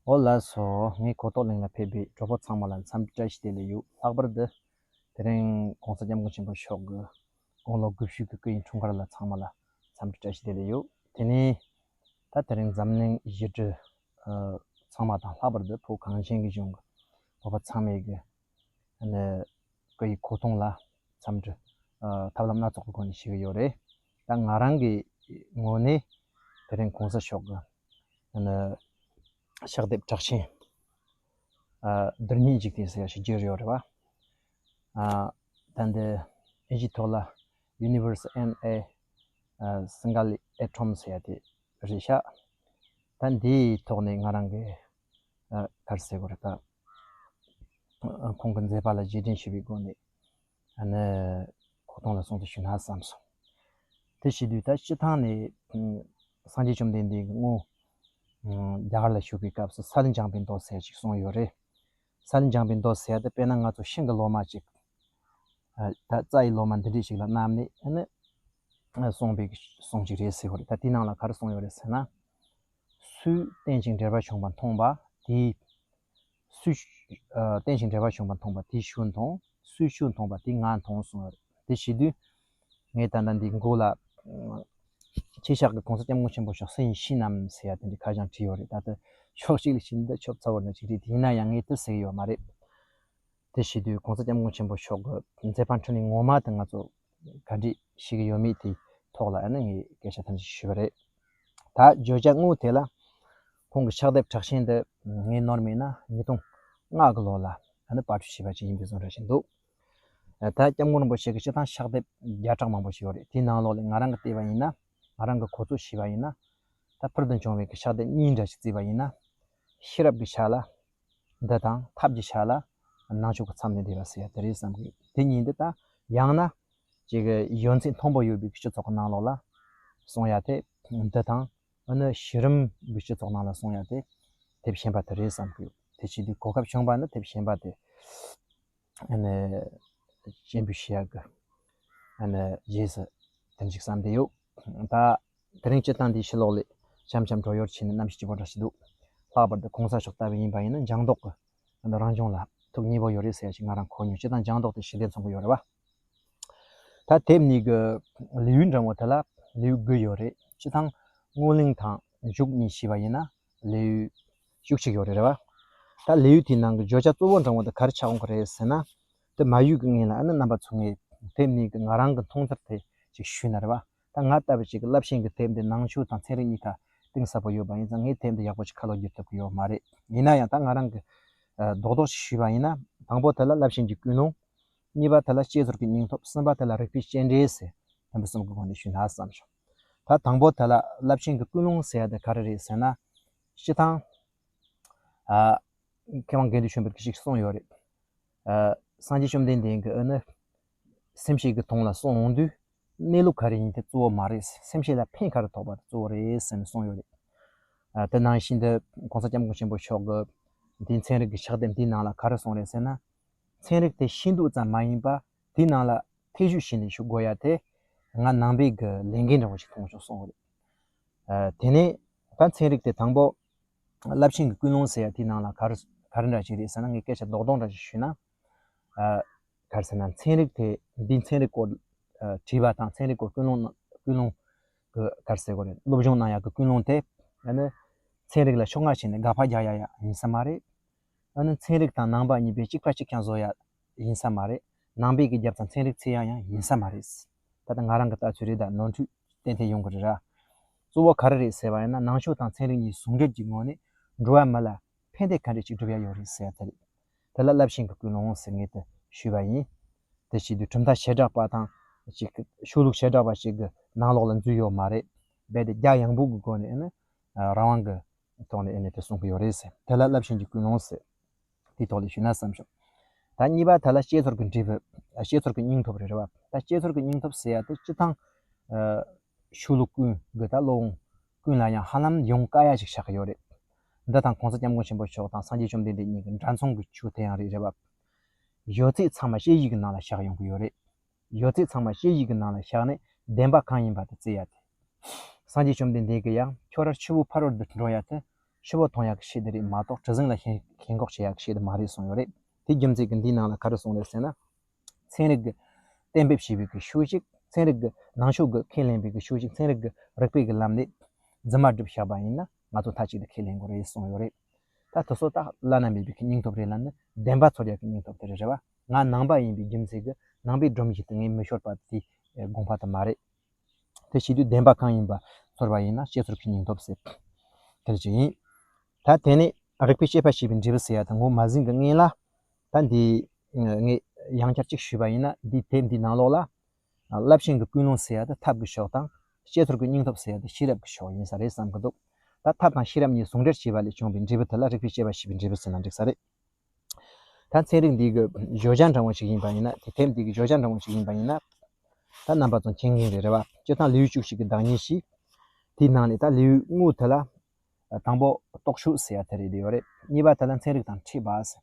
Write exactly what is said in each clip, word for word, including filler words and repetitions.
ཨོ་ལགས་སོ། ངས་གོ་རྟོགས་གླིང་ལ་ཕེབས་པའི་གྲོགས་པོ་ཚང་མ་ལ་འཚམས་འདྲི་བཀྲ་ཤིས་བདེ་ལེགས་ཡོད། ལྷག་པར་དུ་དེ་རིང་༸གོང་ས་༸སྐྱབས་མགོན་ཆེན་པོ་མཆོག་གི་དགུང་ལོ་དགུ་བཅུ་གི་སྐུ་ཡི་འཁྲུངས་སྐར་ལ་ཚང་མ་ལ་འཚམས་འདྲི་བཀྲ་ཤིས་བདེ་ལེགས་ཡོད། དེ་ནས་ད་དེ་རིང་འཛམ་གླིང་གཞིས་བྱེས་ཚང་མ་དང་ལྷག་པར་དུ་བོད་གངས་ཅན་གྱི་ལྗོངས་ཀྱི་བོད་པ་ཚང་མས་ཀྱི་ཨ་ནི་སྐུ་ཡི་གོ་སྟོན་ལ་འཚམས་འདྲི་ཨ་ཐབས་ལམ་སྣ་ཚོགས་ཀྱི་སྒོ་ནས་ཞུ་གི་ཡོད་རེད། ད་ང་རང་གི་ངོས་ནས་དེ་རིང་གོང་ས་མཆོག་གི་ཨ་ནི་ཕྱག་དེབ་གྲགས་ཆེན་ཨ་རྡུལ་སྙེད་འཇིག་རྟེན་ཟེར་ཡ་ཞིག་བརྗོད་ཡོད་རེད་བ། ཨ་ད་འདི་ཨིན་ཇིའི་ཐོག་ལ་Universe in a ཨ་Single Atom ཟེར་ཡ་དེ་རེད་ཤག་ད་འདིའི་ཐོག་ནས་ང་རང་གི་ཨ་ག་རེ་ཟེར་དགོས་རེད། ད་ཁོང་གི་མཛད་པ་ལ་རྗེས་དྲན་ཞུ་བའི་སྒོ་ནས་ཨ་ནི་གོ་སྟོན་ལ་སྲུང་བརྩི་ཞུ་ན་བསམ་སོང་། དེ་བྱེད་དུས་ད་སྤྱི་བཏང་ནས་ཨ་སངས་རྒྱས་བཅོམ་ལྡན་འདས་ཀྱིས་སྔོན་ཨ་རྒྱ་གར་ལ་བཞུགས་པའི་སྐབས་སུ་ས་ལེ་སྦྱངས་པའི་མདོ་ཟེར་ཡ་ཅིག་གསུངས་ཡོད་རེད། ས་ལེ་སྦྱངས་པའི་མདོ་ཟེར་ཡ་དེ་དཔེར་ན་ང་ཚོ་ཤིང་གི་ལོ་མ་ཅིག་ཨ་ད་རྩྭ་ཡི་ལོ་མ་འདི་འདྲས་ཞིག་ལ་བསྣམས་ནས་ཨ་ནི་ཨ་གསུངས་པའི་གི་གསུང་ཅིག་རེད་ཟེར་བ་རེད། ད་དེའི་ནང་ལ་ག་རེ་གསུངས་ཡོད་རེད་ཟེར་ན། སུས་རྟེན་ཅིང་འབྲེལ་བར་བྱུང་བ་མཐོང་བ་དེས། སུས་ཨ་རྟེན་ཅིང་འབྲེལ་བར་བྱུང་བ་མཐོང་བ་དེས་ཤུགས་མཐོང་། སུས་ཤུགས་མཐོང་བ་དེས་ངག་མཐོང་གསུངས་ཡོད་རེད། དེ་བྱེད་དུས་ངས་ད་ལྟ་འདི་མགོ་ལ་ཨ་ཁྱེད་ཅག་གི་༸གོང་ས་༸སྐྱབས་མགོན་ཆེན་པོ་མཆོག་སུ་ཡིན་ཤེས་ནམ་ཟེར་ཡ་དེ་འདྲའི་ཁ་བྱང་བྲིས་ཡོད་རེད། ད་ལྟ་ཕྱོགས་གཅིག་ལ་ཕྱིན་ད་ཆོབ་ཚ་བོ་འདྲ་ཅིག་རེད། དེ་ཡིན་ན་ཡང་ངས་དེ་ཟེར་གི་ཡོད་མ་རེད། དེ་བྱེད་དུས་༸གོང་ས་༸སྐྱབས་མགོན་ཆེན་པོ་མཆོག་གི་མཛད་པ་འཕྲིན་ལས་ངོ་མ་དེ་ང་ཚོ་ག་འདྲས་ཤེས་ཀྱི་ཡོད་མེད་དེའི་ཐོག་ལ་ཨ་ནི་ངས་སྐད་ཆ་ཐམས་ཅད་ཞུས་པ་རེད། ད་བརྗོད་བྱ་དངོས་དེ་ལ་ཁོང་གི་ཕྱག་དེབ་གྲགས་ཆེན་འདི་ངས་ནོར་མེད་ན་ཉིས་སྟོང་ལྔ་གི་ལོ་ལ་ཨ་ནི་པར་སྐྲུན་བྱས་པ་ཅིག་ཡིན་པའི་བཟོ་འདྲ་ཞིག་འདུག་ད་༸སྐྱབས་མགོན་རིན་པོ་ཆེ་གི་སྤྱི་བཏང་ཕྱག་དེབ་བརྒྱ་ཕྲག་མང་པོ་ཞིག་ཡོད་རེད། དེའི་ནང་ལོགས་ལ་ང་རང་གི་བལྟས་པ་ཡིན་ན། ང་རང་གི་གོ་ཚོད་ཞུས་པ་ཡིན་ན། ད་ཕུལ་དུ་བྱུང་བའི་གི་ཕྱག་དེབ་གཉིས་འདྲ་ཞིག་བརྩིས་པ་ཡིན་ན། ཤེས་རབ་ཀྱི་ཆ་ལ་འདི་དང་ཐབས་ཀྱི་ཆ་ལ་ནང་ཆོས་ཀྱི་མཚམས་ནས་འདས་པ་ཟེར་ཡ་དེ་རེད་བསམ་གི། དེ་གཉིས་འདི་ད་ཡང་ན་ཅིག་གི་ཡོན་ཚད་མཐོན་པོ་ཡོད་པའི་སྤྱི་ཚོགས་ཀྱི་ནང་ལོགས་ལ་གསུང་ཡ་དེ་འདི་དང་ཨ་ནི་གཞི་རིམ་གྱི་སྤྱི་ཚོགས་ནང་ལ་གསུང་ཡ་དེ་དེབ་གཞན་པ་དེ་རེད་བསམ་གི་ཡོད། དེ་བྱེད་དུས་གོ་སྐབས་བྱུང་བ་ནི་དེབ་གཞན་པ་དེ་ཨ་ནི་སྤྱན་འབུལ་ཞུ་ཡག་གི་ཨ་ནི་རྗེས་སུ་དེ་འཇིག་བསམ་བསྡད་ཡོད། ད་དེ་རིང་སྤྱི་བཏང་འདིའི་ཕྱི་ལོགས་ལས་འཆམ་འཆམ་བྲོ་ཡོར་ཕྱིན་ནས་གནམ་གཤིས་སྐྱིད་པོ་འདྲ་ཞིག་འདུག་ལྷག་པར་དུ་གོང་ས་མཆོག་ལྟ་བུ་ཡིན་པ་ཡིན་ན་ལྗང་མདོག་གི་ཨ་ནི་རང་བྱུང་ལ་ཐུགས་མཉེས་པོ་ཡོད་རེད་ཟེར་ཡ་ཞིག་ང་རང་གོ་མྱོང་། སྤྱི་བཏང་ལྗང་མདོག་དེ་ཞི་བདེ་མཚོན་གི་ཡོད་རེད་བ། ད་དེབ་གཉིས་ཀྱི་ལེའུ་འདྲ་བོ་དེ་ལ་ལེའུ་དགུ་ཡོད་རེད། སྤྱི་བཏང་སྔོན་གླེང་དང་མཇུག་གཉིས་བྱས་པ་ཡིན་ན་ལེའུ་བཅུ་གཅིག་ཡོད་རེད་རེད་བ། ད་ལེའུ་དེའི་ནང་གི་བརྗོད་བྱ་གཙོ་བོ་འདྲ་བོ་དེ་ག་རེ་ཆགས་འོང་གི་རེད་ཟེར་ན། དེ་མ་ཡུལ་གྱི་ངོས་ལ་ཨ་ནི་རྣམ་པ་ཚོ་ངས་དེབ་གཉིས་ཀྱི་ང་རང་གི་མཐོང་ཚུལ་དེ་ཅིག་ཞུས་ན་རེད་བ། ད་ང་ལྟ་བུ་ཅིག་གི་རླབས་ཆེན་གྱི་དེབ་འདི་ནང་ཆོས་དང་ཚན་རིག་གཉིས་ཀ་གཏིང་ཟབ་པོ་ཡོད་པ་ཡིན་ཙང་ངས་དེབ་འདི་ཡག་པོ་ཅིག་ཁ་ལོ་བསྒྱུར་ཐུབ་ཀྱི་ཡོད་མ་རེད། ཡིན་ན་ཡང་ད་ང་རང་གི་ཨ་རྡོག་རྡོག་ཅིག་ཞུས་པ་ཡིན་ན། དང་པོ་དེ་ལ་རླབས་ཆེན་གྱི་ཀུན་སློང་། གཉིས་པ་དེ་ལ་བསྐྱེད་ཚོར་གྱི་སྙིང་སྟོབས། གསུམ་པ་དེ་ལ་རིག་པའི་སྤྱན་འདྲེན་ཟེར་ཐེམ་པ་གསུམ་གྱི་སྒོ་ནས་ཞུས་ན་བསམ་བྱུང་། ད་དང་པོ་དེ་ལ་རླབས་ཆེན་གྱི་ཀུན་སློང་ཟེར་ཡ་དེ་ག་རེ་རེད་ཟེར་ན། སྤྱི་བཏང་ཨ་མཁས་དབང་དགེ་འདུན་ཆོས་འཕེལ་གྱིས་ཞིག་གསུངས་ཡོད་རེད། ཨ་སངས་རྒྱས་བཅོམ་ལྡན་འདས་ཀྱིས་ཨ་ནི་སེམས་བསྐྱེད་ཀྱི་དོན་ལ་གསུངས་འོང་དུས། གནས་ལུགས་ག་རེ་ཡིན་དེ་གཙོ་བོ་མ་རེད། སེམས་བསྐྱེད་ལ་ཕན་ག་རེ་ཐོགས་པ་དེ་གཙོ་བོ་རེད་ཟེར་ནས་གསུངས་ཡོད་རེད། ཨ་དེ་ནང་བཞིན་དུ་གོང་ས་སྐྱབས་མགོན་ཆེན་པོ་མཆོག་གིས་འདིའི་ཚན་རིག་གི་ཕྱག་དེབ་འདིའི་ནང་ལ་ག་རེ་གསུངས་རེད་ཟེར་ན། ཚན་རིག་དེ་ཤེས་འདོད་ཙམ་མ་ཡིན་པ་དེའི་ནང་ལ་ཐེ་བྱུས་བྱས་ནས་ཞུགས་དགོས་ཡ་དེ་ང་ནང་པའི་གི་ལས་འགན་འདྲ་བོ་ཞིག་མཐོང་བྱུང་གསུངས་པ་རེད། ཨ་དེ་ནས་ད་ཚན་རིག་དེ་དང་པོ་རླབས་ཆེན་གྱི་ཀུན་སློང་ཟེར་ཡ་དེའི་ནང་ལ་ག་རེ་ག་རེ་འདྲ་ཞིག་རེད་ཟེར་ན། ངས་སྐད་ཆ་རྡོག་རྡོག་འདྲ་ཞིག་ཞུས་ན། ཨ་ག་རེ་ཟེར་ན། ཚན་རིག་དེ་འདིའི་ཚན་རིག་སྐོར་ཨ་བྲིས་པ་དང་ཚན་རིག་སྐོར་ཀུན་སློང་ཀུན་སློང་གི་ག་རེ་ཟེར་དགོས་རེད། སློབ་སྦྱོང་གནང་ཡག་གི་ཀུན་སློང་དེ་ཨ་ནི་ཚན་རིག་ལ་ཕྱོགས་སྔ་ཕྱིན་ནས་དགག་པ་རྒྱག་ཡ་ཡ་ཡིན་ས་མ་རེད། ཨ་ནི་ཚན་རིག་དང་ནང་པ་གཉིས་པོས་གཅིག་པ་གཅིག་རྐྱང་བཟོ་ཡ་ཡིན་ས་མ་རེད། ནང་པའི་གི་རྒྱབ་དང་ཚན་རིག་འཚོལ་ཡ་ཡང་ཡིན་ས་མ་རེད། ད་ལྟ་ང་རང་གི་ལྟ་ཚུལ་རེད། ད་ནོར་འཁྲུལ་ཏན་ཏན་ཡོང་གི་རེད་ར། གཙོ་བོ་ག་རེ་རེད་ཟེར་བ་ཡིན་ན། ནང་ཆོས་དང་ཚན་རིག་གཉིས་ཟུང་འབྲེལ་གྱི་ངོས་ནས་འགྲོ་བ་མི་ལ་ཕན་བདེ་ག་འདྲ་ཅིག་སྒྲུབ་ཡ་ཡོད་རེད་ཟེར་ཡ་དེ་རེད། དེ་ལ་རླབས་ཆེན་གྱི་ཀུན་སློང་ཟེར་ངས་དེ་ཞུས་པ་ཡིན། དེ་བྱེད་དུས་གྲུབ་མཐའ་བྱེ་བྲག་པ་དང་ཅིག་གི་ཆོས་ལུགས་བྱེ་བྲག་པ་ཞིག་གི་ནང་ལོགས་ལ་འཛུལ་ཡོད་མ་རེད། རྦད་དེ་རྒྱ་ཡངས་པོ་གི་སྒོ་ནས་ཨ་ནི་རང་དབང་གི་ཐོག་ནས་ཨ་ནི་དེ་གསུང་གི་ཡོད་རེད་ཟེར། དེ་ལ་རླབས་ཆེན་གྱི་ཀུན་སློང་ཟེར། དེའི་ཐོག་ལ་ཞུས་ན་བསམ་བྱུང་། ད་གཉིས་པ་དེ་ལ་བསྐྱེད་ཚོར་གྱི་འབྲས་བུ། བསྐྱེད་ཚོར་གྱི་སྙིང་སྟོབས་རེད་རེད་བ། ད་བསྐྱེད་ཚོར་གྱི་སྙིང་སྟོབས་ཟེར་ཡ་དེ་སྤྱི་བཏང་ཨ་ཆོས་ལུགས་ཀུན་གྱི་ད་བློ་ཀུན་ལ་ཡང་ཧ་ལམ་ཡོང་དཀའ་ཡ་ཞིག་ཆགས་ཀྱི་ཡོད་རེད། འདི་དང་གོང་ས་སྐྱབས་མགོན་ཆེན་པོ་མཆོག་དང་སངས་རྒྱས་བཅོམ་ལྡན་འདས་གཉིས་ཀྱི་འདྲ་མཚུངས་ཀྱི་ཆོས་དེ་ཡང་རེད་རེད་བ། ཡོད་ཚད་ཚང་མ་དཔྱད་ཡིག་གི་ནང་ལ་བཞག་ཡོང་གི་ཡོད་རེད། ཡོད་ཚད་ཚང་མ་དཔྱད་ཡིག་གི་ནང་ལ་བཞག་ནས་བདེན་པ་གང་ཡིན་པ་དེ་བཙལ་ཡ་དེ། སངས་རྒྱས་བཅོམ་ལྡན་འདས་ཀྱིས་ཡང་ཁྱོད་རང་ཆུ་བོ་ཕ་རོལ་ཏུ་འགྲོ་ཡ་དེ་ ཕྱི་པོ་མཐོང་ཡག་གི་ཆེད་དུ་རེད་མ་གཏོགས་གྲུ་གཟིངས་ལ་ཞེན་ཞེན་ཁོག་བྱེད་ཡག་གི་ཆེད་དུ་མ་རེད་གསུངས་ཡོད་རེད། དེ་རྒྱུ་མཚན་གྱིས་འདིའི་ནང་ལ་ག་རེ་གསུངས་རེད་ཟེར་ན། ཚན་རིག་གི་གཏན་འབེབས་བྱས་པའི་གི་ཤུགས་ཤིག་ཚན་རིག་གི་ནང་ཆོས་ཀྱི་ཁས་ལེན་པའི་གི་ཤུགས་ཤིག་ཚན་རིག་གི་རིག་པའི་གི་ལམ་ནས་རྫུན་མ་སྒྲུབ་བཞག་པ་ཡིན་ན་ང་ཚོ་མཐའ་གཅིག་ཏུ་ཁས་ལེན་དགོས་རེད་གསུངས་ཡོད་རེད། ད་དེ་ཚོ་ད་བླ་ན་མེད་པའི་གི་སྙིང་སྟོབས་རེད་ལབ་ན་བདེན་པ་འཚོལ་ཡག་གི་སྙིང་སྟོབས་དེ་རེད། རེད་བ། ང་ནང་པ་ཡིན་པའི་རྒྱུ་མཚན་གྱིས་ནང་པའི་སྒྲོམ་གཞི་དེ་ངས་མི་ཤོར་བ་དེ་དགོངས་པ་དེ་མ་རེད། དེ་བྱེད་དུས་བདེན་པ་གང་ཡིན་པ་ཚོར་བ་ཡིན་ན་དཔྱད་ཚོར་གྱི་སྙིང་སྟོབས་ཟེར། དེ་ཅིག་ཡིན། ད་དེ་ནས་རིག་པའི་དཔྱད་པ་ཞེས་པའི་འབྲས་བུ་ཟེར་ཡ་དེ་ངོ་མ་ཟིན་གྱི་སྔོན་ལ། ད་འདི་ངས་ཡང་བསྐྱར་གཅིག་ཞུས་པ་ཡིན་ན། འདི་དེབ་འདི་ནང་ལོགས་ལ་རླབས་ཆེན་གྱི་ཀུན་སློང་ཟེར་ཡ་དེ་ཐབས་ཀྱི་ཕྱོགས་དང་། དཔྱད་ཚོར་གྱི་སྙིང་སྟོབས་ཟེར་ཡ་དེ་ཤེས་རབ་ཀྱི་ཕྱོགས་ཡིན་ས་རེད་བསམ་གྱི་འདུག་ད་ཐབས་དང་ཤེས་རབ་གཉིས་ཟུང་འབྲེལ་བྱས་པ་ལས་བྱུང་བའི་འབྲས་བུ་དེ་ལ་རིག་པའི་དཔྱད་པ་ཞེས་པའི་འབྲས་བུ་ཟེར་ན་འགྲིག་ས་རེད། ད་ཚན་རིག་འདི་གི་བརྗོད་བྱ་འདྲ་བོ་ཞིག་ཡིན་པ་ཡིན་ན། དེ་དེབ་འདི་གི་བརྗོད་བྱ་འདྲ་བོ་ཞིག་ཡིན་པ་ཡིན་ན། ད་རྣམ་པ་ཚོ་མཁྱེན་གྱི་རེད་བ། སྤྱིར་བཏང་ལེའུ་བཅུ་གཅིག་གི་བདག་ཉིད་བཞི། དེའི་ནང་ནས་ད་ལེའུ་དངོས་དེ་ལ་དང་པོ་རྟོགས་ཆོས་ཟེར་ཡ་དེ་རེད་བསྡད་ཡོད་རེད། གཉིས་པ་དེ་ལ་ཚན་རིག་དང་འཁྲིལ་བ་ཟེར།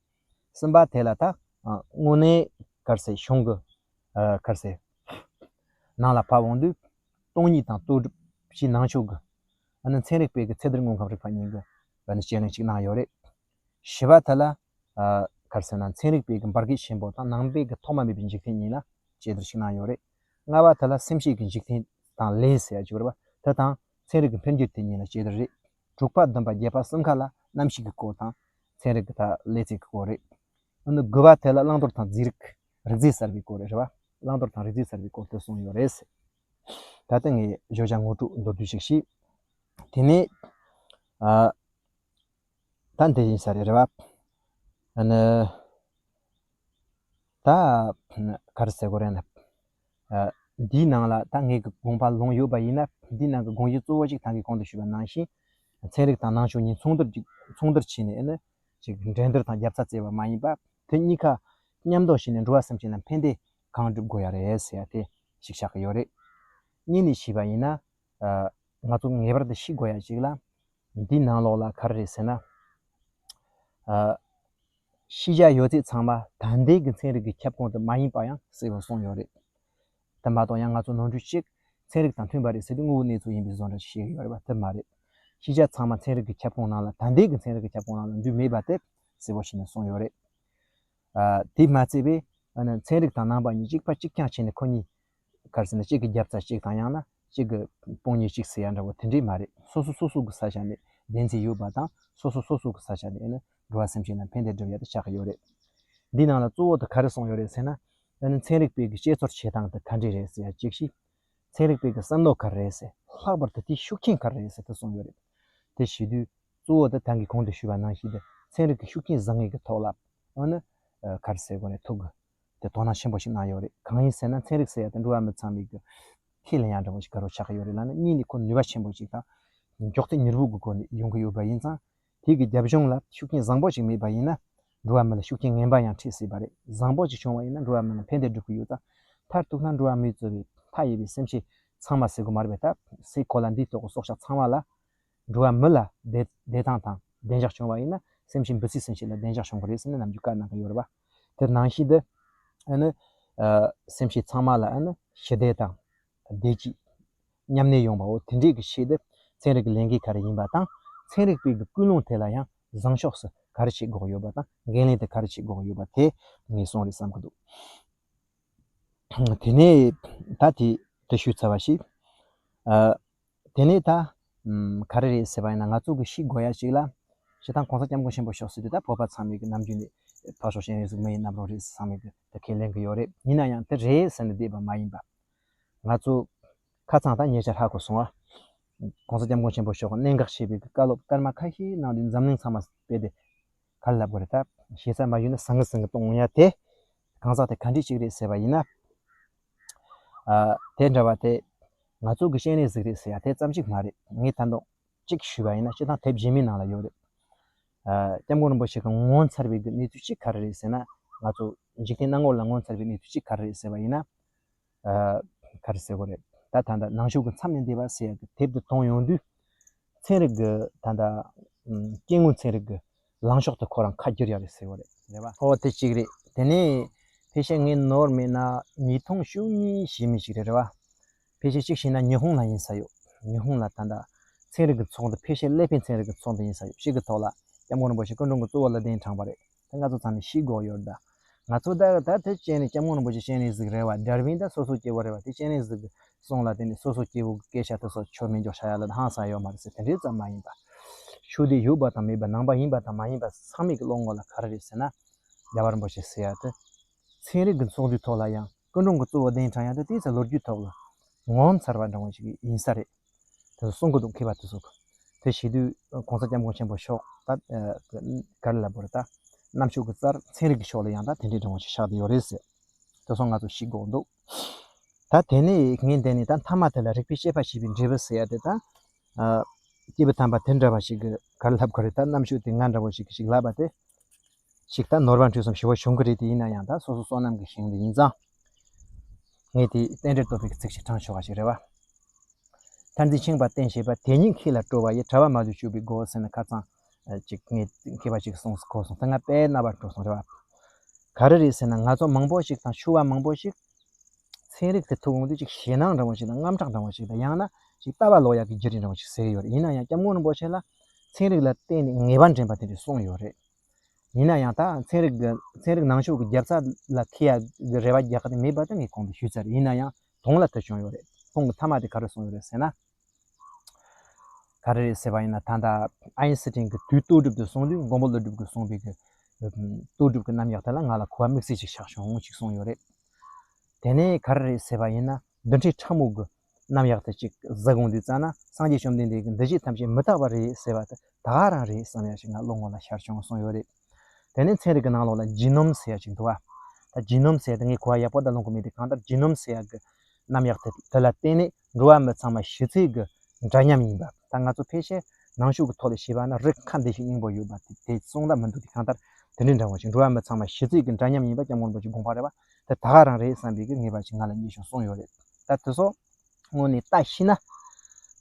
གསུམ་པ་དེ་ལ་ད་དངོས་གནས་ག་རེ་ཟེར་གཞུང་གི་ག་རེ་ཟེར་ནང་ལ་ཕབ་འོང་དུས་སྟོང་ཉིད་དང་རྟོགས་སྒྲུབ་ཀྱི་ནང་ཆོས་ཀྱི། ཨ་ནི་ཚན་རིག་པའི་གི་ཚེ་འདིར་དངོས་ཁམས་རིག་པ་གཉིས་ཀྱི་ཨ་ནི་དཔྱད་གླེང་ཅིག་གནང་ཡོད་རེད། བཞི་པ་དེ་ལ་ཨ་ག་རེ་ཟེར་ན་ཚན་རིག་པའི་གི་འབར་གས་ཆེན་པོ་དང་ནང་པའི་གི་ཐོག་མ་མེད་པའི་འཇིག་རྟེན་གཉིས་ལ་དཔྱད་བསྡུར་ཞིག་གནང་ཡོད་རེད། ལྔ་པ་དེ་ལ་སེམས་བསྐྱེད་ཀྱི་འཇིག་རྟེན་དང་ལས་ཟེར་ཡ་ཅིག་ཡོད་རེད་པ། དེ་དང་ཚན་རིག་གི་འཕེལ་འགྱུར་དེ་གཉིས་ལ་དཔྱད་བསྡུར་རེད། དྲུག་པ་བདུན་པ་བརྒྱད་པ་གསུམ་ཀ་ལ་རྣམ་ཤེས་ཀྱི་སྐོར་དང་ཚན་རིག་གི་ད་ལས་ཚིག་གི་སྐོར་རེད། ཨ་ནི་དགུ་པ་དེ་ལ་བླང་དོར་དང་རྫས་རིག་རིག་རྫས་གསར་པའི་སྐོར་རེད་བ། བླང་དོར་དང་རིག་རྫས་གསར་པའི་སྐོར་དེ་གསུངས་ཡོད་རེད་ཟེར། ད་ལྟ་ངས་བརྗོད་བྱ་ངོ་སྤྲོད་མདོར་བསྡུས་ཤིག་བྱས། དེ་ནས་ཨ། ད་འདི་ཡིན་ས་རེད་རེད་བ། ཨ་ནི། ད་ག་རེ་ཟེར་དགོས་རེད་ན། ཨ། འདིའི་ནང་ལ་ད་ངེད་ཀྱི་དགོངས་པ་ལོངས་ཡོད་པ་ཡིན་ན། འདིའི་ནང་གི་དགོངས་གཞི་གཙོ་བོ་ཞིག་ད་གིན་གོང་དུ་ཞུས་པ་ནང་བཞིན། ཚན་རིག་དང་ནང་ཆོས་གཉིས་ཚོགས་བསྡུར་ཅིག་ཚོགས་བསྡུར་བྱས་ནས་ཨ་ནི་ཅིག་འགྲན་བསྡུར་དང་རྒྱབ་རྩ་བརྩེ་བ་མ་ཡིན་པ། དེ་གཉིས་ཀ་མཉམ་དུ་བྱས་ནས་འགྲོ་བ་སེམས་ཅན་ལ་ཕན་བདེ་གང་སྒྲུབ་དགོས་ཡ་རེད་ཟེར་ཡ་དེ་ཞིག་ཆགས་ཀྱི་ཡོད་རེད། གཉིས་ནས་བྱས་པ་ཡིན་ན། ཨ། ང་ཚོ་ངེས་པར་དུ་ཤེས་དགོས་ཡ་ཅིག་ལ། འདིའི་ནང་ལོགས་ལ་ག་རེ་རེད་ཟེར་ན། ཨ། ཤེས་བྱ་ཡོད་ཚད་ཚང་མ་ད་ལྟའི་གི་ཚན་རིག་གི་ཁྱབ་ཁོངས་དུ་མ་ཡིན་པ་ཡང་གསལ་པོ་གསུངས་ཡོད་རེད། དེ་མ་གཏོགས་ཡང་ང་ཚོ་ནོར་འཁྲུལ་གཅིག་ཚན་རིག་དང་མཐུན་པ་རེད་ཟེར་དུས་དངོས་པོའི་གནས་ཚུལ་ཡིན་པའི་བཟོ་འདྲ་ཞིག་བཤད་ཀྱི་ཡོད་རེད་བ། དེ་མ་རེད། ཤེས་བྱ་ཚང་མ་ཚན་རིག་གི་ཁྱབ་ཁོངས་ནང་ལ། ད་ལྟའི་གི་ཚན་རིག་གི་ཁྱབ་ཁོངས་ནང་ལ་འདུས་མེད་པ་དེ་གསལ་པོ་བྱས་ནས་གསུངས་ཡོད་རེད། ཨ། དེས་མ་ཚད་པའི་ཨ་ནི་ཚན་རིག་དང་ནང་པ་གཉིས་གཅིག་པ་གཅིག་རྐྱང་བྱས་ནས་ཁོ་གཉིས་ག་རེ་ཟེར་ན་གཅིག་གི་རྒྱབ་རྩ་གཅིག་དང་ཡང་ན་གཅིག་གི་དཔུང་གཉེན་གཅིག་ཟེར་ཡ་འདྲ་བོ་དེ་འདྲས་མ་རེད། སོ་སོ་སོ་སོ་གི་ས་ཆ་ནས་བདེན་ཚིག་ཡོད་པ་དང་། སོ་སོ་སོ་སོ་གི་ས་ཆ་ནས་ཨ་ནི་འགྲོ་བ་སེམས་ཅན་ལ་ཕན་བདེ་སྒྲུབ་ཡ་དེ་ཆགས་ཀྱི་ཡོད་རེད། འདི་ནང་ལ་གཙོ་བོ་དེ་ག་རེ་གསུངས་ཡོད་རེད་ཟེར་ན། ཨ་ནི་ཚན་རིག་པའི་གི་དཔྱད་རྩོལ་བྱེད་སྟངས་དེ་ག་འདྲས་རེད་ཟེར་ཡ་གཅིག་བྱས། ཚན་རིག་པའི་གི་བསམ་བློ་ག་རེ་རེད་ཟེར། ལྷག་པར་དུ་དེའི་ཤུགས་རྐྱེན་ག་རེ་རེད་ཟེར་དེ་གསུངས་ཡོད་རེད། དེ་བྱེད་དུས་གཙོ་བོ་དེ་ད་གིན་གོང་དུ་ཞུས་པ་ནང་བཞིན་དེ་ཚན་རིག་གི་ཤུགས་རྐྱེན་བཟང་ངན་གྱི་ཐོག་ལ་ཨ་ནི་ག་རེ་ཟེར་དགོས་རེད། ཐུགས་ཀྱི་དེ་དོ་སྣང་ཆེན་པོ་ཞིག་གནང་ཡོད་རེད། གང་ཡིན་ཟེར་ན་ཚན་རིག་ཟེར་ཡ་དེ་འགྲོ་བ་མི་ཚང་མའི་གི་ཁས་ལེན་ཡ་འདྲ་བོ་ཞིག་ག་རེ་ཆགས་ཀྱི་ཡོད་རེད་ལབ་ན། གཉིས་ནས་ཁོ་ནུས་པ་ཆེན་པོ་ཞིག་དང་མགྱོགས་ཚད་མྱུར་པོ་གི་སྒོ་ནས་ཡོང་གི་ཡོད་པ་ཡིན་ཙང་། དེ་གི་རྒྱབ་ལྗོངས་ལ་ཤུགས་རྐྱེན་བཟང་པོ་ཞིག་མེད་པ་ཡིན་ན། འགྲོ་བ་མི་ལ་ཤུགས་རྐྱེན་ངན་པ་ཡང་འཕྲད་སྲིད་པ་རེད། བཟང་པོ་ཞིག་བྱུང་བ་ཡིན་ན་འགྲོ་བ་མི་ལ་ཕན་བདེ་སྒྲུབ་ཀྱི་ཡོད་ཙང་། མཐར་གཏུགས་ན་འགྲོ་བ་མིའི་རྩོལ་བའི་མཐའ་ཡས་པའི་སེམས་ཅན་ཚང་མ་ཟེར་དགོས་མ་རེད་པས། ད་སའི་གོ་ལ་འདིའི་ཐོག་གི་སྲོག་ཆགས་ཚང་མ་ལ། འགྲོ་བ་མི་ལ་བདེ་བདེ་ཐང་དང་བདེ་འཇགས་བྱུང་བ་ཡིན་ན། སེམས་ཅན་འབུ་སྲིན་སེམས་ཅན་ལ་བདེ་འཇགས་བྱུང་གི་རེད་ཟེར་ནས་ནམ་རྒྱུན་བཀའ་གནང་གི་ཡོད་རེད་པ། དེ་ནང་བཞིན་དུ་ཨ་ནི་ཨ་སེམས་ཅན་ཚང་མ་ལ་ཨ་ནི་ཞི་བདེ་དང་བདེ་སྐྱིད་མཉམ་གནས་ཡོང་བའོ། དེ་འདྲས་ཀྱི་ཆེད་དུ་ཚན་རིག་གི་ལས་འགན་ག་རེ་ཡིན་པ་དང་། ཚན་རིག་པའི་གི་ཀུན་སློང་དེ་ལ་ཡང་བཟང་ཕྱོགས་སུ་ག་རེ་བྱེད་དགོས་ཡོད་པ་དང་། འགན་ལེན་དེ་ག་རེ་བྱེད་དགོས་ཡོད་པ་དེ་ངས་གསུང་རེད་བསམ་གི་འདུག་དེ་ནས་ད་དེ་དེ་ཞུས་ཚར་བ་ཞིག་ཨ། དེ་ནས་ད་ཨམ། ག་རེ་རེད་ཟེར་བ་ཡིན་ན། ང་ཚོ་གི་ཤེས་དགོས་ཡ་ཅིག་ལ། སྤྱིར་བཏང་གོང་ས་སྐྱབས་མགོན་ཆེན་པོ་མཆོག་ཟེར་དུས་ད་བོད་པ་ཚང་མས་གི་ནམ་རྒྱུན་ནས་ཕར་ཕྱོགས་སྤྱན་རས་གཟིགས་མི་ཡི་རྣམ་རོལ་རེད་ཟེར་ཚང་མས་གི་ད་ཁས་ལེན་གི་ཡོད་རེད། ཡིན་ན་ཡང་དེ་རེད་ཟེར་ནས་བསྡད་པ་མ་ཡིན་པ། ང་ཚོ་ཁ་ཚང་ད་ཉེ་ཆར་ཧ་གོ་སོང་ཨ། གོང་ས་སྐྱབས་མགོན་ཆེན་པོ་མཆོག་གིས་གནད་འགག་ཆེ་བའི་གི་བཀའ་སློབ་སྐར་མ་ཁ་ཤས་གནང་དུས་འཛམ་གླིང་ཚང་མ་དཔེ་དེ་ག་རེ་ལབ་དགོས་རེད། ད་ཞེ་ས་མ་ཞུས་ན་ཟང་ངེ་ཟིང་ངེ་གཏོང་ཡ་དེ། གང་ཟག་དེ་ག་འདྲས་ཅིག་རེད་ཟེར་བ་ཡིན་ན། ཨ། དེ་འདྲ་བ་དེ་ང་ཚོ་གི་སྤྱན་རས་གཟིགས་རེད་ཟེར་ཡ་དེ་ཙམ་ཅིག་མ་རེད། ངས་ད་དུང་གཅིག་ཞུས་པ་ཡིན་ན། སྤྱིར་བཏང་དེབ་གཞན་མའི་ནང་ལ་ཡོད་རེད། ཨ། སྐྱབས་མགོན་རིན་པོ་ཆེ་གིས་ངོ་མཚར་བའི་གི་གནས་ཚུལ་གཅིག་ག་རེ་རེད་ཟེར་ན། ང་ཚོ་འཇིག་རྟེན་སྣང་ངོ་ལ་ངོ་མཚར་བའི་གནས་ཚུལ་གཅིག་ག་རེ་རེད་ཟེར་བ་ཡིན་ན། ཨ། ག་རེ་ཟེར་དགོས་རེད། ད་ད་ལྟ་ནང་ཆོས་ཀྱི་མཚམས་ནས་འདས་པ་ཟེར་ཡག་གི་དེབ་དེ་མཐོང་ཡོང་དུས། ཚན་རིག་གི་ད་ལྟ་ཨམ། སྐྱེ་དངོས་ཚན་རིག་གི་ལངས་ཕྱོགས་དེ་ཁོ་རང་ཁ་བསྒྱུར་ཡག་རེད་ཟེར་བ་རེད། རེད་བ། ཨོ་དེ་གཅིག་རེད། དེ་ནས་ཕལ་ཆེར་ངས་ནོར་མེད་ན་ཉིས་སྟོང་བཅུ་གཉིས་ཞེས་མི་ཞིག་རེད། རེད་བ། ཕལ་ཆེར་གཅིག་བྱས་ན་ཉི་ཧོང་ལ་ཡིན་ས་ཡོད། ཉི་ཧོང་ལ་ད་ལྟ་ ཚན་རིག་གི་ཚོགས་འདུ། ཕལ་ཆེར་ཀླད་པའི་ཚན་རིག་གི་ཚོགས་འདུ་ཡིན་ས་ཡོད། ཞིག་གི་ཐོག་ལ་སྐྱབས་མགོན་རིན་པོ་ཆེ་སྐུ་མགྲོན་གྱི་གཙོ་བོ་ལ་གདན་དྲངས་པ་རེད། དེ་ང་ཚོ་ཚང་མས་ཤེས་དགོས་ཡོད་ད། ང་ཚོ་ད་ད་དེ་སྤྱན་རས་སྐྱབས་མགོན་རིན་པོ་ཆེ་སྤྱན་རས་གཟིགས་རེད་བ། འདྲ་བའི་ད་སོ་སོ་སྐྱེ་བོ་རེད་བ། དེ་སྤྱན་རས་གཟིགས་ཀྱི་གསུང་ལ་བརྟེན་ནས་སོ་སོ་སྐྱེ་བོ་གི་སྐད་ཆ་དེ་ཚོ་ཆོ་མེད་འཇོག་བྱ་ཡ་ལ་ཧང་སང་ཡོད་མ་རེད་ཟེར། དེ་འདྲའི་ཙམ་མ་ཡིན་པ། ཆོས་དེ་ཡོད་པ་དང་མེད་པ། ནང་པ་ཡིན་པ་དང་མ་ཡིན་པ་ཚང་མའི་གི་བློ་ངོ་ལ་ག་རེ་རེད་ཟེར་ན། རྒྱལ་བ་རིན་པོ་ཆེ་ཟེར་ཡ་དེ་ཚན་རིག་གི་ཚོགས་འདུའི་ཐོག་ལ་ཡང་སྐུ་མགྲོན་གྱི་གཙོ་བོ་གདན་དྲངས་ཡ་དེ་དེའི་ཚེ་ལོ་རྒྱུས་ཐོག་ལ་ངོ་མཚར་བ་འདྲ་བོ་ཞིག་ཡིན་ས་རེད། དེ་གསུང་གི་འདུག་མཁས་པ་དེ་ཚོ་གི། དེ་བྱེད་དུས་༸གོང་ས་༸སྐྱབས་མགོན་ཆེན་པོ་མཆོག་ད་ག་རེ་ལབ་དགོས་རེད་ད། གནམ་ཕྱོགས་ཀྱི་རྩར་ཚན་རིག་གི་ཕྱོགས་ལ་ཡང་ད་དེ་འདྲའི་འདྲ་བོ་ཞིག་ཆགས་བསྡད་ཡོད་རེད་ཟེར། དེ་སོགས་ང་ཚོ་ཤེས་དགོས་འདུག་ད་དེ་ནས་ངས་འདི་ནས་ད་མཐའ་མ་དེ་ལ་རིག་པའི་དཔྱད་པ་ཞེས་པའི་འབྲས་བུ་ཟེར་ཡ་དེ་ད། ཨ། སྐྱེས་བུ་དམ་པ་དེ་འདྲ་བ་ཞིག་གི་ག་རེ་ལབ་དགོས་རེད་ད། རྣམ་དཔྱོད་དེ་ང་འདྲ་བོ་ཞིག་གིས་ཞིག་ལབ་པ་དེ། ཞིག་ད་ནོར་བ་འཁྲུལ་གསུམ་ཞེ་པོ་བྱུང་གི་རེད། དེ་ཡིན་ན་ཡང་ད་སོ་སོ་བསོད་ནམས་ཀྱི་ཞིང་དུ་ཡིན་ཙང་། ངས་དེ་རྟེན་འབྲེལ་བསྟོད་པའི་ཚིག་ཞིག་དྲངས་ཆོག་ག་ཞིག་རེད་བ། མཐར་འཛིན་ཕྱིན་པ་བསྟེན་བྱེད་པ། དེ་ཉིད་མཁས་ལ་སྤྲོ་བ་ཡི། གྲྭ་བ་མ་ལུས་སྤྱོད་པའི་སྒོ་ཟེར་ན་ཁ་སང་ཅིག་ངས་མཁས་པ་ཅིག་གསུངས་གོ་སོང་། དེ་ང་དཔེ་རྣ་བར་འགྲོ་སོང་རེད་བ། ག་རེ་རེད་ཟེར་ན། ང་ཚོ་མང་པོ་ཞིག་དང་ཆོས་པ་མང་པོ་ཞིག་ཚན་རིག་དེ་ཐུག་ཡོང་དུས་ཅིག་ཞེད་སྣང་འདྲ་བོ་ཞིག་དང་། དངངས་སྐྲག་འདྲ་བོ་ཞིག་དང་། ཡང་ན་ཅིག་ལྟ་བ་ལོག་ཡག་གི་བརྒྱུད་རིམ་འདྲ་བོ་ཞིག་ཟེར་གྱི་ཡོད་རེད། ཡིན་ན་ཡང་སྐྱབས་མགོན་རིན་པོ་ཆེ་ལ་ཚན་རིག་ལ་བརྟེན་ནས་ངེས་པ་འདྲེན་པ་དེ་འདྲ་གསུངས་ཡོད་རེད། ཡིན་ན་ཡང་ད་ཚན་རིག་གི་ཚན་རིག་ནང་ཆོས་ཀྱི་རྒྱབ་རྩ་ལ་འཁེལ་ཡག་གི་རེ་བ་རྒྱག་གི་མེད་པ་དེ་ངས་གོང་དུ་ཞུས་ཚར་རེད། ཡིན་ན་ཡང་དོན་ལ་དེ་བྱུང་ཡོད་རེད། ཁོང་གི་མཐའ་མ་དེ་ག་རེ་གསུངས་ཡོད་རེད་ཟེར་ན། ག་རེ་རེད་ཟེར་བ་ཡིན་ན། ད་ལྟ་ཨའི་ཡིན་སི་ཊིན་གྱི་དུས་ལྟོ་སྒྲུབ་དེ་གསུངས་དུས། མགོན་པོ་ཀླུ་སྒྲུབ་ཀྱིས་གསུངས་པའི་གི་ལྟོ་སྒྲུབ་ཀྱི་རྣམ་གཞག་དེ་ལ་ང་ལ་གོ་བ་དམིགས་བསལ་ཅིག་ཆགས་བྱུང་ཅིག་གསུངས་ཡོད་རེད། དེ་ནས་ག་རེ་རེད་ཟེར་བ་ཡིན་ན། རྡུལ་ཕྲན་ཕྲ་མོ་གི་རྣམ་གཞག་དེ་ཅིག་གཟིགས་འོང་དུས་ཙ་ན། སངས་རྒྱས་བཅོམ་ལྡན་འདས་ཀྱིས་འདུ་བྱེད་ཐམས་ཅད་མི་རྟག་པ་རེད་ཟེར་བ་དེ་ད་ག་རང་རེད་བསམ་ཡ་ཞིག་ང་བློ་ངོ་ལ་ཤར་བྱུང་གསུངས་ཡོད་རེད། དེ་ནས་ཚན་རིག་གི་ནང་ལོགས་ལ་ཇི་ནོམ་ཟེར་ཡ་ཅིག་འདུག་བ། ད་ཇི་ནོམ་ཟེར་ཡ་དེ་ངས་གོ་བ་ཡག་པོ་ད་ལོན་གི་མེད་དེ། གང་ལྟར་ཇི་ནོམ་ཟེར་ཡ་གི་རྣམ་གཞག་དེ་དེ་ལ་བརྟེན་ནས་འགྲོ་བ་མི་ཚང་མ་ཤི་ཚད་ཀྱི་འདྲ་མཉམ་ཡིན་པ། ད་ང་ཚོ་ཕལ་ཆེར་ནང་ཆོས་ཀྱི་ཐོག་ལ་བཤད་པ་ན་རིགས་ཁ་འདི་ཞིག་སྙིང་པོ་ཡོད་པ་དེ་དེ་གསུངས་ད་མི་འདུག་དེ། གང་ལྟར་དེ་འདྲའི་འདྲ་བོ་ཞིག་འགྲོ་བ་མི་ཚང་མ་ཤི་ཚད་ཀྱི་འདྲ་མཉམ་ཡིན་པ་སྐྱབས་མགོན་རིན་པོ་ཆེའི་དགོངས་པ་རེད་བ། དེ་ད་ག་རང་རེད་བསམ་པའི་གི་ངེས་པ་ཞིག་ང་ལ་རྙེད་བྱུང་གསུངས་ཡོད་རེད། ད་དེ་ཚོ་དངོས་གནས་ལྟ་ཤེས་ན།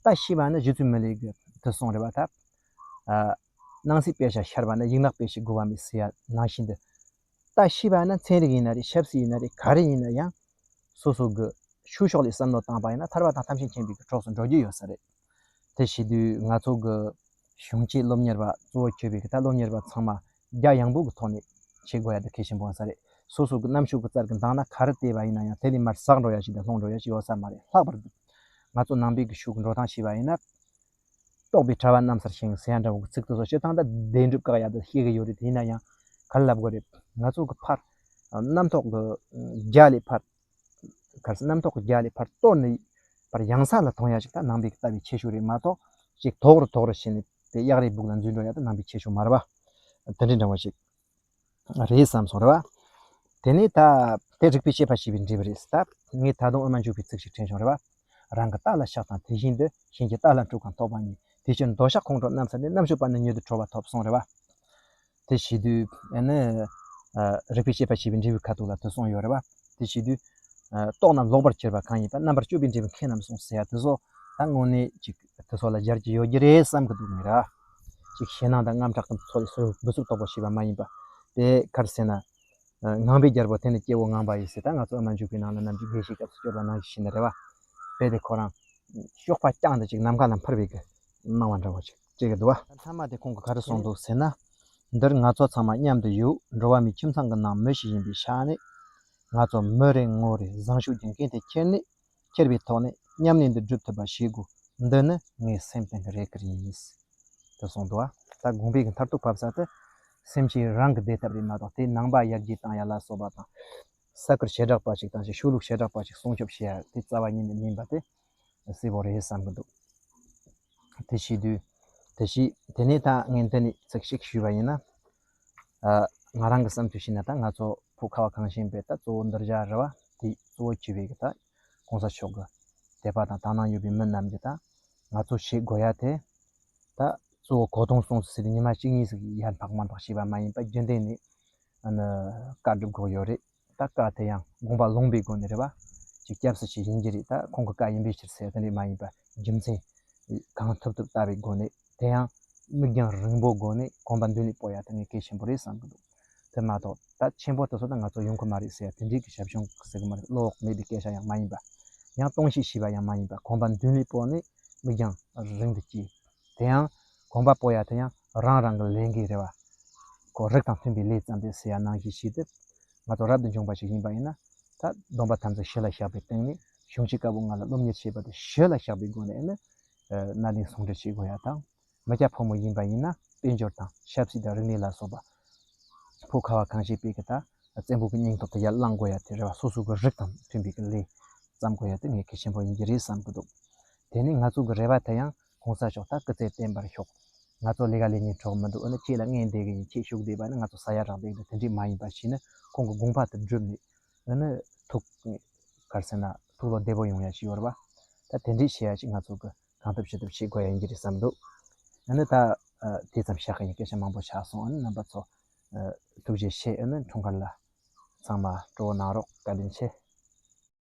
ལྟ་ཤེས་པ་ནི་རྗེ་བཙུན་མི་ལའི་གི་དེ་གསུངས་རེད་བ། ད་ཨ། སྣང་སྲིད་དཔེ་བྱ་ཤར་བ་ན། ཡིག་ནག་དཔེ་ཞིག་དགོས་པ་མེད་ཟེར་ཡ་ནང་བཞིན་དུ། ལྟ་ཤེས་པ་ན་ཚན་རིག་ཡིན་ན་རེད། ཆབ་སྲིད་ཡིན་ན་རེད། ག་རེ་ཡིན་ན་ཡང་སོ་སོ་གི་ཆོས་ཕྱོགས་ལ་བསམ་བློ་བཏང་པ་ཡིན་ན་ཐར་པ་དང་ཐམས་ཅད་མཁྱེན་པའི་གི་གྲོགས་སུ་འགྲོ་རྒྱུ་ཡོད་ས་རེད། དེ་བྱེད་དུས་ང་ཚོ་གི་གཞུང་གཅེས་སློབ་གཉེར་བ་གཙོ་བོ་གྱུར་པའི་གི་ད་སློབ་གཉེར་བ་ཚང་མ་རྒྱ་ཡངས་པོ་གི་ཐོག་ནས་བྱེད་དགོས་ཡ་དེ་གལ་ཆེན་པོ་ཡིན་ས་རེད། སོ་སོ་གི་རྣམ་དཔྱོད་ཀྱི་རྩལ་གྱི་འདང་ན་ག་རེ་བལྟས་པ་ཡིན་ན་ཡང་དེ་ལས་མར་ཟག་འགྲོ་ཡ་ཞིག་དང་ལྷུང་འགྲོ་ཡ་ཞིག་ཡོད་ས་མ་རེད། ལྷག་པར་དུ་ང་ཚོ་ནང་པའི་གི་ཤུགས་འགྲོ་སྟངས་བྱས་པ་ཡིན་ན། རྟོགས་པའི་དྲ་བ་རྣམ་གསལ་ཞིང་ཟེར་ཡ་འདྲ་བོ་གི་ཚིག་དེ་ཚོ་སྤྱིར་བཏང་ད་བདེན་གྲུབ་བཀག་ཡ་དེ་ཤེས་གི་ཡོད་རེད། དེ་ཡིན་ན་ཡང་ག་རེ་ལབ་དགོས་རེད། ང་ཚོ་གི་ཕར་རྣམ་རྟོག་གི་རྒྱ་ལས་ཕར། ག་རེ་ཟེར། རྣམ་རྟོག་གི་རྒྱ་ལས་ཕར་གཏོར་ནས་ཕར་ཡང་ས་ལ་ཐོན་ཡ་ཞིག་ད་ནང་པའི་གི་ལྟ་བའི་ཁྱད་ཆོས་རེད་མ་གཏོགས། ཅིག་དོག་རུ་དོག་རུ་བྱས་ནས་དེ་གཡག་རེའི་སྦུག་ལ་འཛུལ་འགྲོ་ཡ་ད་ནང་པའི་ཁྱད་ཆོས་མ་རེད་བ། དེ་འདྲའི་འདྲ་བོ་ཞིག་རེད་བསམ་སོང་རེད་བ། དེ་ནས་ད་དེ་རིག་པའི་དཔྱད་པ་ཞེས་པའི་འབྲས་བུ་རེད། ད་ངས་ད་དུང་དབུ་མ་འཇུག་པའི་ཚིག་ཞིག་དྲན་བྱུང་རེད་བ། རང་གི་རྟ་ལ་ཕྱག་དང་དེ་བཞིན་དུ། གཞན་གྱི་རྟ་ལ་འཁྲུལ་གང་ཐོབ་པ་ཉིད། དེ་ཕྱིར་འདོད་ཆགས་ཁོང་ཁྲོ་རྣམ་བསལ་ནས། རྣམ་དཔྱོད་པ་ནི་མྱུར་དུ་གྲོལ་བ་ཐོབ། གསུངས་རེད་བ། དེ་བྱེད་དུས་ཨ་ནི་ཨ་རིག་པའི་དཔྱད་པ་ཞེས་པའི་འབྲས་བུའི་ཁ་ཐུག་ལ་དེ་གསུངས་ཡོད་རེད་བ། དེ་བྱེད་དུས་ཨ་རྟོག་རྣམས་ལོག་པར་གྱུར་པ་གང་ཡིན་པ། རྣམ་པར་དཔྱོད་པའི་འབྲས་བུ་མཁས་རྣམས་གསུངས་ཟེར་ཡ་དེ་ཚོ་ད་དངོས་གནས་ཅིག་དེ་ཚོ་ལ་སྦྱར་གྱི་ཡོད་ཀྱི་རེད་བསམ་གྱི་འདུག་ངས་ར། ཅིག་ཞེད་སྣང་དང་དངངས་སྐྲག་དང་ཚོར་སོ་སོ་འབུ་ཚུགས་དོག་པོ་བྱས་པ་མ་ཡིན་པ། དེ་ག་རེ་ཟེར་ན། ངང་པའི་རྒྱལ་པོ་དེ་ནི་སྐྱེ་བོ་ངང་པ་ཡི་ཟེར། ད་ང་ཚོ་དབུ་མ་འཇུག་པའི་ནང་ལ་ནམ་རྒྱུན་དགེ་བཤེས་སྐབས་སུ་བསྐྱོད་པ་ནང་བཞིན་ཞིག་ནི་རེད་བ། དཔེ་དེ་ཁོ་རང་གཤོག་པ་རྐྱང་དུ་ཅིག་ནམ་མཁའ་ལ་འཕུར་བའི་གི་སྣང་བ་འདྲ་བོ་ཅིག་སྐྱེ་གི་འདུག་བ། མཐའ་མ་དེ་ཁོང་གིས་ག་རེ་གསུངས་འདུག་ཟེར་ན། འདིར་ང་ཚོ་ཚང་མ་མཉམ་དུ་ཡོད། འགྲོ་བ་མིའི་ཁྱིམ་ཚང་གི་ནང་མི་ཞིག་ཡིན་པའི་ཆ་ནས། ང་ཚོ་མི་རེ་ངོ་རེ་བཟང་ཕྱོགས་ཀྱི་འགན་དེ་འཁྱེར་ནས། འཁྱེར་བའི་ཐོག་ནས་ཉམས་ལེན་འདི་སྒྲུབ་ཐུབ་པ་བྱེད་དགོས། འདི་ནི་ངའི་སེམས་གཏིང་གི་རེ་སྐུལ་ཡིན། དུ་གསུངས་འདུག་བ། ད་དགོངས་པའི་གི་མཐར་ཐུག་ཕབ་ས་དེ་སེམས་ཅན་རང་གི་བདེ་ཐབས་རེད་མ་གཏོགས། དེ་ནང་པ་ཡར་རྒྱས་བཏང་ཡ་ལ་སོགས་པ་དང་། ས་ཁུལ་བྱེ་བྲག་པ་ཞིག་དང་ཞིག་ཆོས་ལུགས་བྱེ་བྲག་པ་ཞིག་སྲུང་སྐྱོབ་བྱེད་ཡ་དེ་རྩ་བ་ཉིད་ནས་མིན་པ་དེ་གསལ་པོ་རེད་བསམ་གི་འདུག་དེ་བྱེད་དུས་དེ་བྱེད་དེ་ནས་ད་ངས་འདི་ནས་ཚིག་ཞིག་ཞུས་པ་ཡིན་ན། ཨ། ང་རང་གི་བསམ་ཚུལ་བྱས་ན། ད་ང་ཚོ་བོད་ཁ་བ་གངས་ཅན་པའི་ད་གཙོ་བོ་འདིར་བཞག་རེད་བ། དེ་གཙོ་བོ་གྱུར་པའི་གི་ད་གོང་ས་མཆོག་གི་དད་པ་དང་དག་སྣང་ཡོད་པའི་མི་རྣམས་ཀྱིས་ད་ང་ཚོ་བྱེད་དགོས་ཡ་དེ། ད་གཙོ་བོ་གོ་དོན་སྲུང་ཟེར་ཏེ་ཉི་མ་གཅིག་གཉིས་ཤིག་ཡར་འཕགས་མར་འཕགས་བྱས་པ་མ་ཡིན་པ། རྒྱུན་ལྡན་ནས་ཨ་ནི་བཀའ་སྒྲུབ་དགོས་ཡོད་རེད། ད་བཀའ་དེ་ཡང་དགོངས་པ་ལོངས་པའི་སྒོ་ནས་རེད་བ། ཅིག་སྐྱབས་སུ་མཆི་ཡིན་གྱི་རེད། ད་ཁོང་གི་བཀའ་ཡིན་པའི་ཕྱིར་ཟེར་དེ་འདྲས་མ་ཡིན་པ། རྒྱུ་མཚན་གང་ཐུབ་ཐུབ་ལྟ་བའི་སྒོ་ནས། དེ་ཡང་མིག་རྒྱང་རིང་པོའི་སྒོ་ནས་གོམ་པ་མདུན་ལས་སྤོ་ཡ་དེ་ངས་གལ་ཆེན་པོ་རེད་བསམ་གི་འདུག་དེ་མ་གཏོགས་ད་ཆེན་པོ་དེ་ཚོ་ད་ང་ཚོ་ཡོང་གི་མ་རེད་ཟེར་ཡ་དེ་འདྲའི་གི་ཞབས་ཞུ་ཟེར་གི་མ་རེད། བློ་མེད་པའི་སྐད་ཆ་ཡང་མ་ཡིན་པ། ཡང་སྟོང་བཤད་བྱས་པ་ཡང་མ་ཡིན་པ། གོམ་པ་མདུན་ལས་སྤོས་ནས་མིག་རྒྱང་རིང་དུ་བསྐྱེད། དེ་ཡང་དགོངས་པ་སྤོ་ཡ་དེ་ཡང་རང་རང་གི་ལས་འགན་རེད་བ། ཁོ་རིགས་དང་མཐུན་པའི་ལས་བརྩམས་ཏེ་ཟེར་ཡ་ནང་བཞིན་བྱས་ཏེ། ང་ཚོ་རབ་ཏུ་བྱུང་བ་ཞིག་ཡིན་པ་ཡིན་ན། ད་སྡོམ་པ་ཐམས་ཅད་ཞི་ལ་བཞག་པའི་སྟེང་ནས་གཞུང་ཆེན་བཀའ་པོད་ལྔ་ལ་སློབ་གཉེར་བྱེད་པ་དེ་ཞི་ལ་བཞག་པའི་སྒོ་ནས་ནི། ཨ་སྣ་ལེན་ཟུང་འབྲེལ་བྱེད་དགོས་ཡ་དང་། མི་སྐྱ་ཕོ་མོ་ཡིན་པ་ཡིན་ན་དཔལ་འབྱོར་དང་ཆབ་སྲིད་དང་རིག་གནས་ལ་སོགས་པ། ཕོ་ཁ་བ་གང་བྱེད་པའི་གི་ད་བཙན་པོ་གི་སྙིང་སྟོབས་དེ་ཡར་བསླང་དགོས་ཡ་དེ་རེད་བ། སོ་སོ་གི་རིགས་དང་མཐུན་པའི་གི་ལས་བརྩམ་དགོས་ཡ་དེ་ངས་གལ་ཆེན་པོ་ཡིན་གྱི་རེད་བསམ་གི་འདུག་དེ་ནས་ང་ཚོ་གི་རེ་བ་དེ་ཡང་གོང་ས་མཆོག་ད་སྐུ་ཚེ་བརྟན་པར་ཤོག་ང་ཚོ་ལས་ཀ་ལས་ཉིན་གྲོགས་མི་འདུག་ཨ་ནི་ཁྱེད་ལ་ངས་འདས་གི་ཡིན། ཁྱེད་ཤུགས་བསྡད་པ་ནི་ང་ཚོ་ས་ཡ་རག་བསྡད་གི་འདུག་དེ་འདྲས་མ་ཡིན་པ་བྱས་ནས་ཁོང་གི་དགོངས་པ་དེ་བསྒྲུབས་ནས། ཨ་ནི་ཐུགས་ག་རེ་ཟེར་ན་ཐུགས་བློ་བདེ་པོ་ཡོང་ཡ་ཞིག་ཡོད་རེད་བ། ད་དེ་འདྲས་བྱེད་ཡ་ཅིག་ང་ཚོ་གི་གང་ཐུབ་ཅི་ཐུབ་བྱེད་དགོས་ཡ་ཡིན་གྱི་རེད་བསམ་འདུག་ཨ་ནི་ད་ཨ་དེ་ཙམ་བཤད་གི་ཡིན། སྐད་ཆ་མང་པོ་ཆགས་སོང་། ཨ་ནི་རྣམ་པ་ཚོ་ཨ་ཐུགས་རྗེ་ཆེ། ཨ་ནི་འཁྲུངས་སྐར་ལ་ཚང་མ་སྤྲོ་བོ་གནང་རོགས། བཀའ་དྲིན་ཆེ།